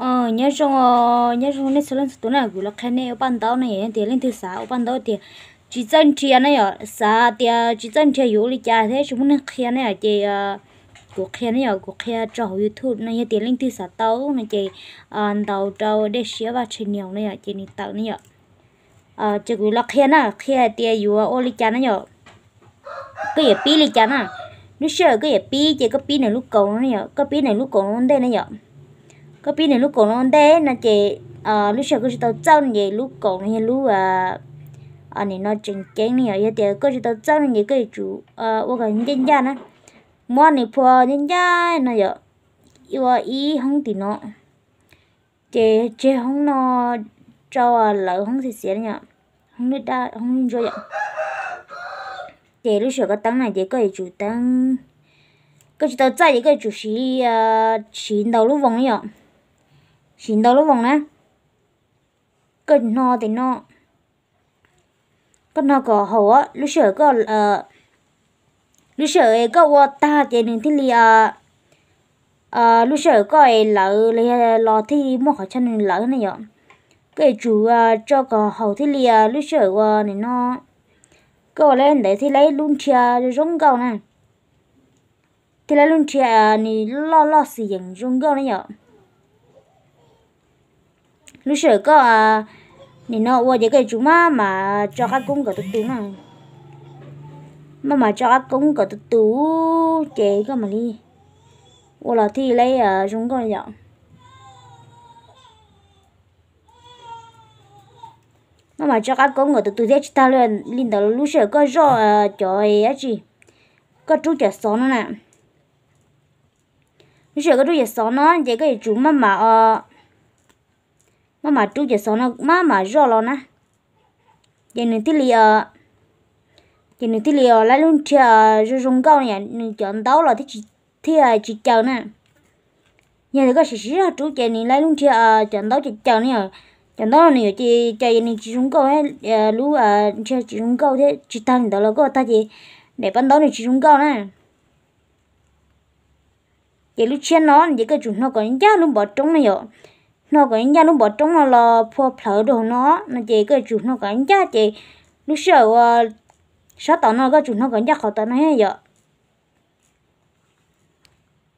Nyob zoo, nyob zoo nej txhua leej txhua tus na, kuv los qhia nej ua paj ntaub na yom. Yog tias leej twg xav ua paj ntaub tias tsis txawj nrhiav na yom, xav tias tsis txawj nrhiav yuav ua li cas thiab tsis muaj neeg qhia na yom, ces kuv qhia na yom, kuv qhia tso hauv YouTube no. Yog tias leej twg xav tau no ces ntaus rau Dej Siab Vaj Tshe Nios na yom, ces nws tawm na yom. Ces kuv los qhia na, qhia hais tias yuav ua li cas na yom. Koj yuav pib li cas na? Lub sij hawm koj yuav pib ces koj pib nws lub kaus no na yom, koj pib nws lub kaus no ua ntej na yom. Koj pib nws lub kaus no ua ntej no ces lub sij hawm koj tsis tau txawj no ces lub kaus no yog lub nim no tseem ceeb na yom. Yog tias koj tsis tau txawj no ces koj yuav tsum ua kom ncaj ncaj na, muab nws phua ncaj ncaj no yom, ua ib hoob tim no. Ces tseg hoob no rau lawv hoob xiav xiav na yom, hoob daj hoob ntsuab yom. Ces lub sij hawm koj teeb na ces koj yuav tsum teeb, koj tsis tau txawj ces koj yuav tsum siv, siv ntaus lub voos na yom, siv ntaus lub voos na. Koj hno tim no, koj hno kom haum lub sij hawm koj, lub sij hawm koj ua tag ces nws thiaj li, lub sij hawm koj es lawv los thiaj li muaj qhov chaw nws lawv na yom. Koj yuav tsum tso kom haum thiaj li lub sij hawm ua nim no koj ua li ntawd thiaj li lub nrhia zoo nkauj na, thiaj li lub nrhia nws loj loj xwm yeem zoo nkauj na yom. Lub sij hawm koj nim no ua ces koj yuav tsum maj mam tso qab koob kom tus tus na, maj mam tso qab koob kom tus tus ces koj mam li ua los thiaj li zoo nkauj yom. Maj mam tso qab koob kom tus tus thiab tsis tag li ntawd lub sij hawm koj zoj cov dab tsi, koj rub cov xov no na. Lub sij hawm koj rub cov xov no ces koj yuav tsum maj mam, maj mam rub cov xov no maj mam zoj los na, ces nws thiaj li, ces nws thiaj li lub nrhia zoo zoo nkauj yom, nws cov ntaub los thiaj tsis caws na. Yog tias koj siv siv zog rub ces nws lub nrhia cov ntaub caws caws na yom, cov ntaub no nws yuav caws ces nws tsis zoo nkauj, lub nrhia tsis zoo nkauj thiab tsis tag li ntawd los koj tag ces daim paj ntaub nws tsis zoo nkauj na. Ces lub tshiab no ces koj yuav tsum hno kom ncaj lub npov roob na yom, hno kom ncaj lub npov roob no los phua plhawv rau hauv no, no ces koj yuav tsum hno kom ncaj ces lub sij hawm ua sab tom no koj yuav tsum hno kom ncaj qhov tom no yom.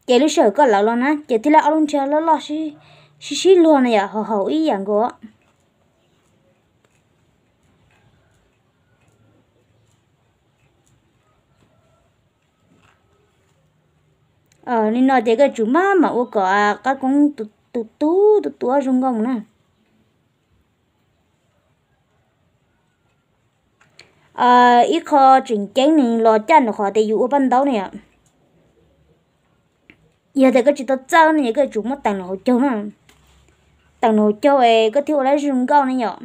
Ces lub sij hawm koj lawv los na ces thiaj li ob lub nrhia loj loj sib sib luag na yom, haum haum ib yam nkaus. Li no ces koj yuav tsum maj mam ua kom qab koob tus tus tus tus zoo nkauj mus na. Ib qho tseem ceeb nws los caj ntawm qhov tias yus ua paj ntaub ne yom. Yog tias koj tsis tau txawj ne ces koj yuav tsum muab teem nws hauv caug na. Teem nws hauv caug es koj thiaj ua lawv zoo nkauj ne yom.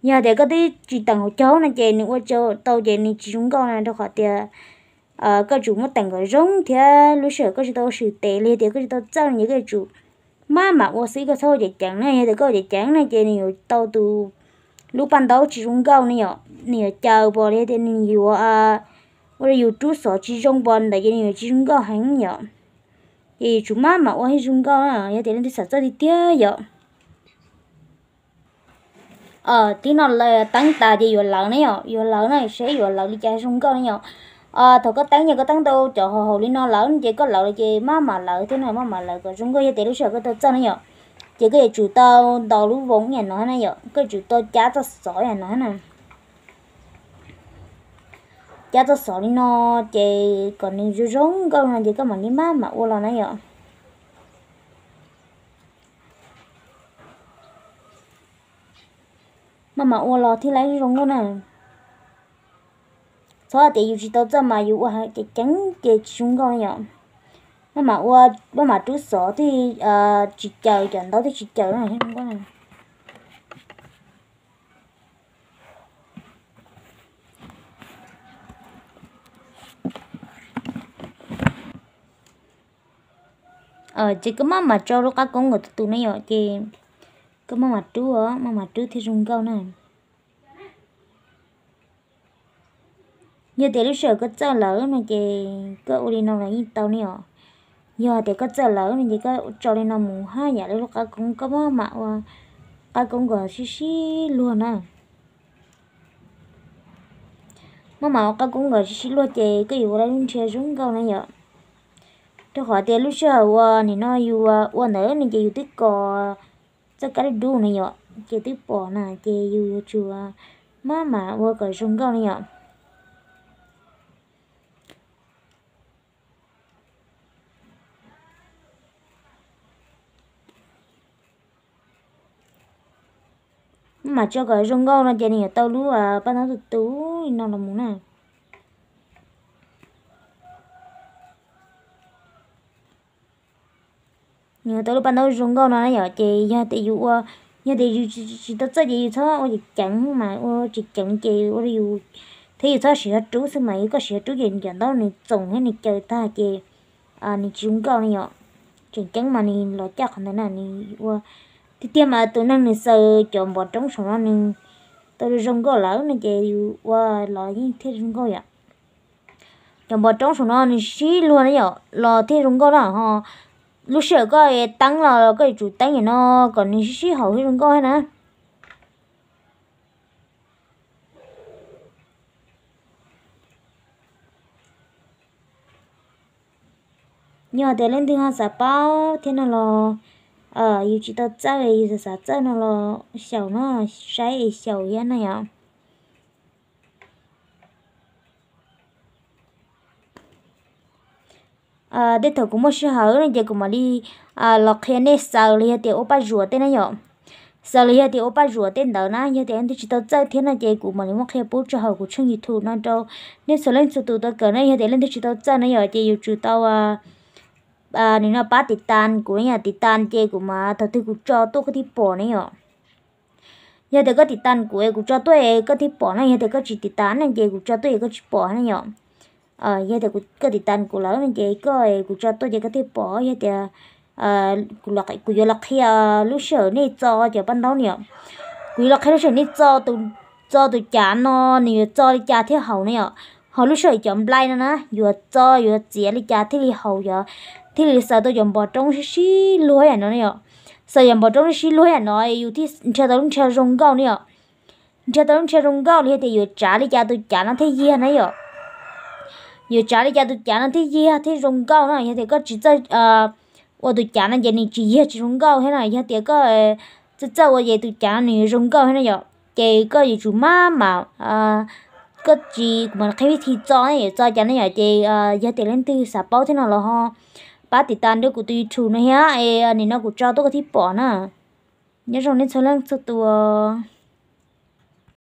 Yog tias koj twb tsis teem hauv caug no ces nws ua tau ces nws tsis zoo nkauj na, rau qhov tias koj yuav tsum muab teem kom zoo thiab lub sij hawm koj tsis tau swm tes li tias koj tsis tau txawj ne ces koj yuav tsum maj mam ua xwb, koj txhob ua ceev ceev na. Yog tias koj ua ceev ceev ne ces nws yuav tau tus lub paj ntaub tsis zoo nkauj ne yom, nws yuav caws pom li tias nws yuav ua rau yus rub xov tsis zoo pom ntawd ces nws yuav tsis zoo nkauj heev yom. Ces yuav tsum maj mam ua thiaj zoo nkauj na, yog tias leej twg xav txawj tiag tiag yom. Tib no teeb tas ces yuav lawv ne yom, yuav lawv na, seb yuav lawv li cas zoo nkauj ne yom. Thaum koj teeb ces koj teeb tau cov haum haum li no lawm ces koj lawv ces maj mam lawv thiab na, maj mam lawv kom zoo nkauj, yog tias lub sij hawm koj tau txawj ne yom. Ces koj yuav tsum tau ntaus lub voos ib yam no na yom, koj yuav tsum tau cab txoj xov ib yam no na. Cab txoj xov li no ces kom nws zoo zoo nkauj no ces koj mam li maj mam ua los na yom. Maj mam ua los thiaj li zoo nkauj na. Txhob tias yus tsis tau txawj mas yus ua ceev ceev ces tsis zoo nkauj na yom. Maj mam ua, maj mam rub xov thiaj tsis caws, cov ntaub thiaj tsis caws na. Ces koj maj mam tso lub qab koob kom tus tus ne yom, ces koj maj mam rub, maj mam rub thiaj zoo nkauj na. Yog tias lub sij hawm koj txawj lawm no ces koj ua li no los yeej tau ne yom. Yog hais tias koj txawj lawm no ces koj tso li no mus haj yam li lub qab koob, koj maj mam ua qab koob kom sib sib luag na. Maj mam ua qab koob kom sib sib luag ces koj yuav ua lub nrhia zoo nkauj na yom. Rau qhov tias lub sij hawm uas nim no yus ua ntawd no ces yus twb kos txoj kab dub dub na yom, ces twb pom na ces yus yuav tsum maj mam ua kom zoo nkauj na yom. Maj mam tso kom zoo nkauj no ces nws yuav tau lub paj ntaub tus tus li no los mus na. Nws yuav tau lub paj ntaub zoo nkauj no na yom, ces yog tias yus ua, yog tias yus tsis tau txawj ces yus txhob ua ceev ceev mas ua tsis ceev ces ua rau yus, thiab yus txhob siv hov rub xwb mas, yog koj siv hov rub ces cov ntaub nws txoom thiab nws caws tag ces nws tsis zoo nkauj na yom. Tseem ceeb mas nws los caj qhov ntawd na, nws ua tiag tiag mas tus neeg nws xaws cov npov roob saum no nws tau zoo nkauj lawm no ces yus ua los yeej thiaj zoo nkauj yom. Cov npov roob saum no nws sib luag na yom los thiaj zoo nkauj na ho. Lub sij hawm koj teeb los koj yuav tsum teeb yam no kom nws sib sib haum thiaj zoo nkauj thiab na. Yog tias leej twg ho xav paub thiab no los, yus tsis tau txawj yus xav xav txawj no los xyaum no, saib es xyaum thiab na yom. Tej thaum kuv muaj sij hawm no ces kuv mam li los qhia nej xaws los yog tias ua paj zuam tej na yom. Xaws los yog tias ua paj zuam tej ntawd na, yog tias leej twg tsis tau txawj thiab no ces kuv mam li muab qhia pub rau hauv kuv tshooj YouTube no rau nej txhua leej txhua tus tau kawm na. Yog tias leej twg tsis tau txawj na yom ces yus tsum tau nim no pab tiv tas kuv na yom, tiv tas ces kuv mam thaum twg kuv tso tuaj koj thiaj pom na yom. Yog tias koj tiv tas kuv es kuv tso tuaj es koj thiaj pom na, yog tias koj tsis tiv tas na ces kuv tso tuaj es koj tsis pom na yom. Yog tias koj tiv tas kuv lawm no ces koj es kuv tso tuaj ces koj thiaj pom. Yog tias kuv yuav los qhia lub sij hawm nej txo cov paj ntaub na yom. Kuv yuav los qhia lub sij hawm nej txo tus cav no nws yuav txo li cas thiaj haum na yom. Ho lub sij hawm cov nplai no na yuav txo yuav txiav li cas thiaj li haum, thiaj li xaws tau cov npov roob sib sib luag yam no na yom. Xaws cov npov roob sib sib luag yam no yus thiaj nrhiav tau lub nrhia zoo nkauj na yom. Nrhiav tau lub nrhia zoo nkauj los yog tias yuav tsav li cas tus cav no thiaj yiag na yom. Yuav tsav li cas tus cav no thiaj yiag thiaj zoo nkauj na, yog tias koj tsis txawj ua tus cav no ces nws tsis yiag tsis zoo nkauj thiab na. Yog tias koj txawj txawj ua ces tus cav no nws yuav zoo nkauj thiab na yom. Ces koj yuav tsum maj mam, koj tsis, kuv mam qhia vib thi txo na, yuav txo cas na yom. Ces yog tias leej twg xav paub thiab no los ho pab tiv tas rau kuv tus YouTube no thiab es nim no kuv tso tuaj koj thiaj pom na. Nyob zoo nej txhua leej txhua tus.